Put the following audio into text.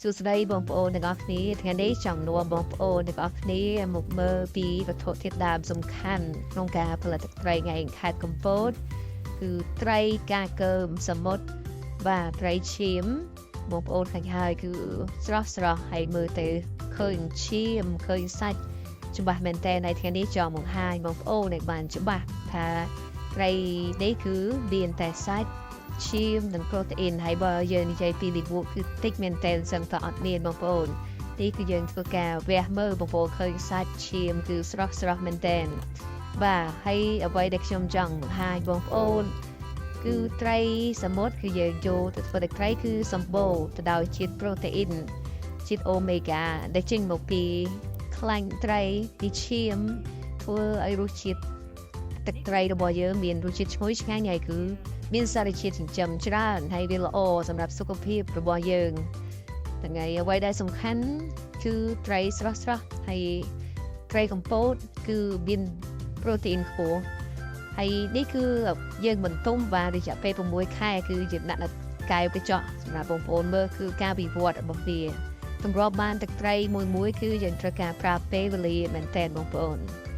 សួស្តីបងប្អូនទាំងអស់គ្នាថ្ងៃនេះចង់នាំបងប្អូនទាំងអស់គ្នាមកមើលពីវត្ថុធាតុដើមសំខាន់ក្នុងការផលិតទឹកត្រីថ្ងៃខេត្តកំពតគឺត្រីកាកើមសមុទ្របាទត្រីឈាមបងប្អូនឃើញហើយគឺស្រស់ស្រស់ហើយមើលទៅឃើញឈាមឃើញសាច់ច្បាស់មែនតើនៅថ្ងៃនេះចង់បង្ហាញបងប្អូនឲ្យបានច្បាស់ថាត្រីនេះគឺមានតែសាច់ ឈាមនិងប្រូតេអ៊ីនហើយបើយើងនិយាយពីលីវគឺតិចមែនតើសឹងតែអត់មានបងប្អូននេះគឺយើងធ្វើការវះមើលបងប្អូនឃើញសាច់ឈាមគឺស្រស់ស្រស់មែនតើបាទហើយអ្វីដែលខ្ញុំចង់បង្ហាញបងប្អូនគឺត្រីសមុទ្រគឺយើងយកទៅធ្វើទឹកត្រីគឺសម្បូរទៅដោយជាតិប្រូតេអ៊ីនជាតិអូមេហ្គាដែលចេញមកពីខ្លាញ់ត្រីពីឈាមធ្វើឲ្យរសជាតិទឹកត្រីរបស់យើងមានរសជាតិឈ្ងុយឆ្ងាញ់ហើយគឺ មានសារជាតិចិញ្ចឹមច្រើនហើយវាល្អសម្រាប់សុខភាពរបស់យើងថ្ងៃអ្វីដែលសំខាន់គឺត្រីស្រស់ស្រស់ហើយត្រីកំពតគឺមានប្រូតេអ៊ីនខ្ពស់ហើយនេះគឺយើងបន្ទុំបាទរយៈពេល6ខែគឺយើងដាក់នៅកែវកញ្ចក់សម្រាប់បងប្អូនមើលគឺការវិវត្តរបស់វាទម្រាំបានទឹកត្រីមួយមួយគឺយើងត្រូវការប្រើពេលវេលាមែនតើបងប្អូន។